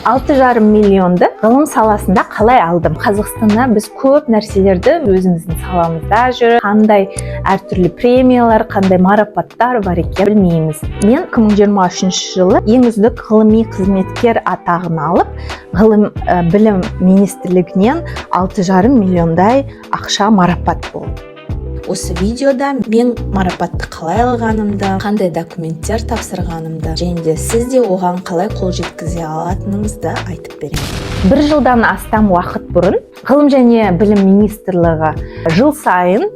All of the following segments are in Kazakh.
6,5 миллионды ғылым саласында қалай алдым? Қазақстанда біз көп нәрселерді өзіміздің саламызда жүріп, қандай әртүрлі премиялар, қандай марапаттар бар екенін білмейміз. Мен 2023 жылы ең үздік ғылыми қызметкер атағын алып, ғылым білім министрлігінен 6,5 миллиондай ақша марапат болды. Осы видеода мен марапатты қалай алғанымды, қандай документтер тапсырғанымды және де сіз де оған қалай қол жеткізе алатыныңызды айтып беремін. Бір жылдан астам уақыт бұрын Ғылым және білім министрлігі жыл сайын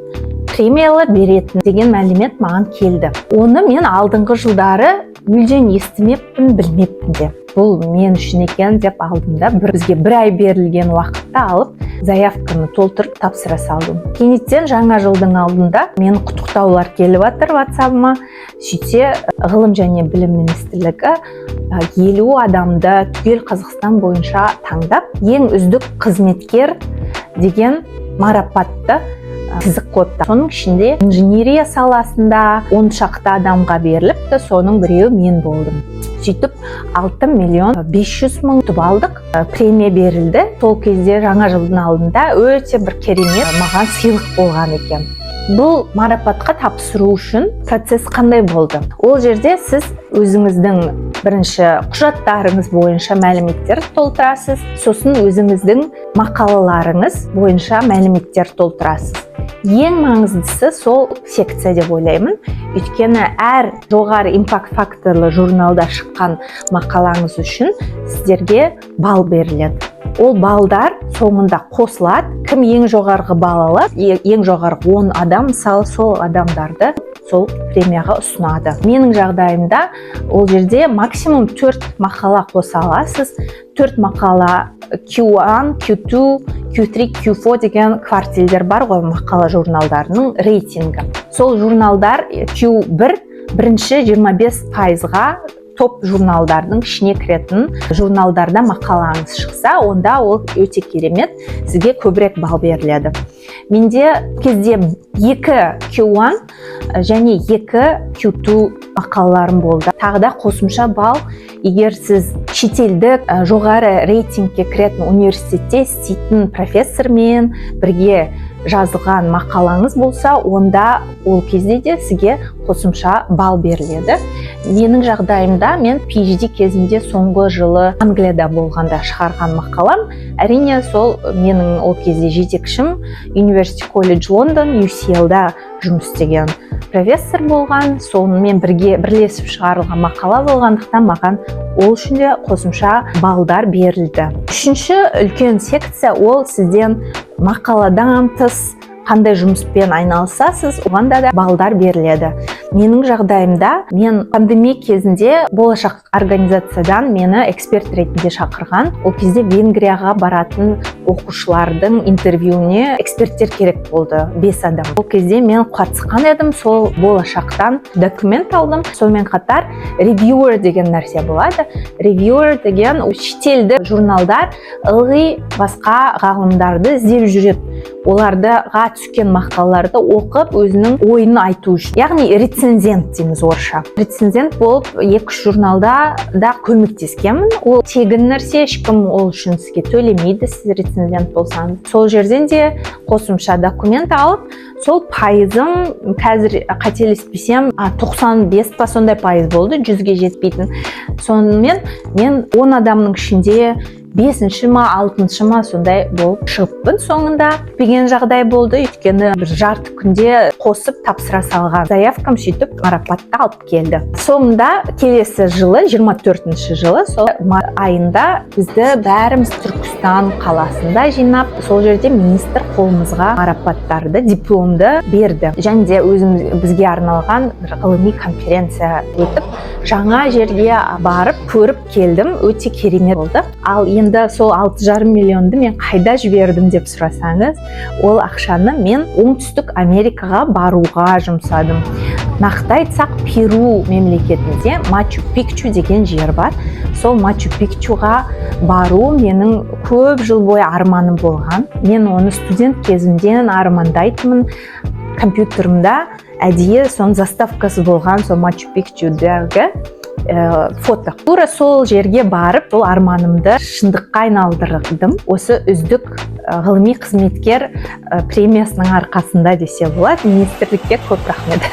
премиялар беретін деген мәлімет маған келді. Оны мен алдыңғы жылдары мүлдем естімеппін, білмеппін де. Бұл мен үшін екен деп алдым да, бізге бір ай берілген уақытта алып, заявканы толтырып, тапсыра салдым. Кенеттен жаңа жылдың алдында мен құттықтаулар келіп жатыр ватсабыма. Сөйтсе, Ғылым және білім министрлігі 50 адамды түгел Қазақстан бойынша таңдап, ең үздік қызметкер деген марапатты тізіп қойыпты. Соның ішінде инженерия саласында 10 шақты адамға беріліпті, соның біреуі мен болдым. Сөйтіп 6 миллион 500 мың ұтып алдық. Премия берілді. Сол кезде, жаңа жылдың алдында, өте бір керемет маған сыйлық болған екен. Бұл марапатқа тапсыру үшін процесс қандай болды? Ол жерде сіз өзіңіздің бірінші құжаттарыңыз бойынша мәліметтер толтырасыз, сосын өзіңіздің мақалаларыңыз бойынша мәліметтер толтырасыз. Ең маңыздысы сол секция деп ойлаймын, өйткені әр жоғары impact факторлы журналда шыққан мақалаңыз үшін сіздерге балл беріледі. Ол балдар соңында қосылады. Кім ең жоғарғы балл алады, ең жоғарғы 10 адам, мысалы, сол адамдарды сол премияға ұсынады. Менің жағдайымда ол жерде максимум төрт мақала қоса аласыз. Төрт мақала, Q1, Q2, Q3, Q4 деген квартилдер бар ғой, мақала журналдарының рейтингі. Сол журналдар Q1 бірінші 25%-ға топ журналдардың ішіне кіретін журналдарда мақалаңыз шықса, онда ол өте керемет, сізге көбірек балл беріледі. Менде кезде екі Q1 және екі Q2 мақалаларым болды. Тағы да қосымша балл, егер сіз шетелдік жоғары рейтингке кіретін университетте істейтін профессормен бірге жазылған мақалаңыз болса, онда ол кезде де сізге қосымша балл беріледі. Менің жағдайымда мен PhD кезінде соңғы жылы Англияда болғанда шығарған мақалам, әрине, сол менің ол кезде жетекшім University College London, UCL-да жұмыс істеген профессор болған, сонымен бірге бірлесіп шығарылған мақала болғандықтан, маған ол үшін де қосымша балдар берілді. Үшінші үлкен секция — ол сізден мақаладан тыс қандай жұмыспен айналысасыз, оған да балдар беріледі. Менің жағдайымда мен пандемия кезінде Болашақ организациядан мені эксперт ретінде шақырған. Ол кезде Венгрияға баратын оқушылардың интервьюіне эксперттер керек болды, бес адам. Ол кезде мен қатысқан едім. Сол Болашақтан документ алдым. Сонымен қатар ревьюер деген нәрсе болады. Ревьюер деген шетелдік журналдар ылғи басқа ғалымдарды іздеп жүреді, оларға түскен мақалаларды оқып, өзінің ойын айту үшін, яғни рецензент дейміз орысша. Рецензент болып екі үш журналда да көмектескенмін. Ол тегін нәрсе, ешкім ол үшін сізге төлемейді, сіз рецензент болсаңыз. Сол жерден де қосымша документ алып, сол пайызым қазір қателеспесем, 95 па, сондай пайыз болды, 100-ге жетпейтін. Сонымен мен 10 адамның ішінде бесінші ма, алтыншы ма, сондай болып шығыппын. Соңында күтпеген жағдай болды, өйткені бір жарты күнде қосып тапсыра салған заявкам сөйтіп марапатты алып келді. Соңында келесі жылы, 24 жылы, сол айында бізді бәріміз Түркістан қаласында жинап, сол жерде министр қолымызға марапаттарды, дипломды берді және де өзіміз бізге арналған бір ғылыми конференция өтіп, жаңа жерге барып көріп келдім, өте керемет болды. Ал енді сол 6,5 миллионды мен қайда жібердім деп сұрасаңыз, ол ақшаны мен Оңтүстік Америкаға баруға жұмсадым. Нақты айтсақ, Перу мемлекетінде Мачу Пикчу деген жер бар. Сол Мачу Пикчуға бару менің көп жыл бойы арманым болған. Мен оны студент кезімден армандайтынмын. Компьютерімда әдейі соның заставкасы болған, сол Мачу Пикчудағы. Фото тура сол жерге барып, бұл арманымды шындыққа айналдырдым осы үздік ғылыми қызметкер премиясының арқасында десе болады. Министрлікке көп рахмет.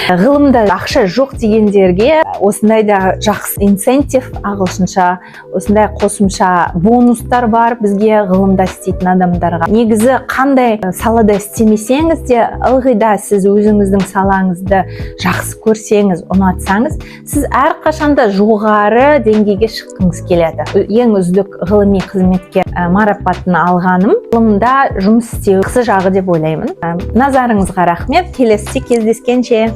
Ғылымда ақша жоқ дегендерге осындай да жақсы incentive, ағылшынша, осындай қосымша бонустар бар бізге, ғылымда істейтін адамдарға. Негізі, қандай салада істемесеңіз де, ылғи да сіз өзіңіздің салаңызды жақсы көрсеңіз, ұнатсаңыз, сіз әрқашанда жоғары деңгейге шыққыңыз келеді. Ең үздік ғылыми қызметкер марапатын алғаным ғылымда жұмыс істеу жақсы жағы деп ойлаймын. Назарыңызға рахмет, келесіде кездескенше!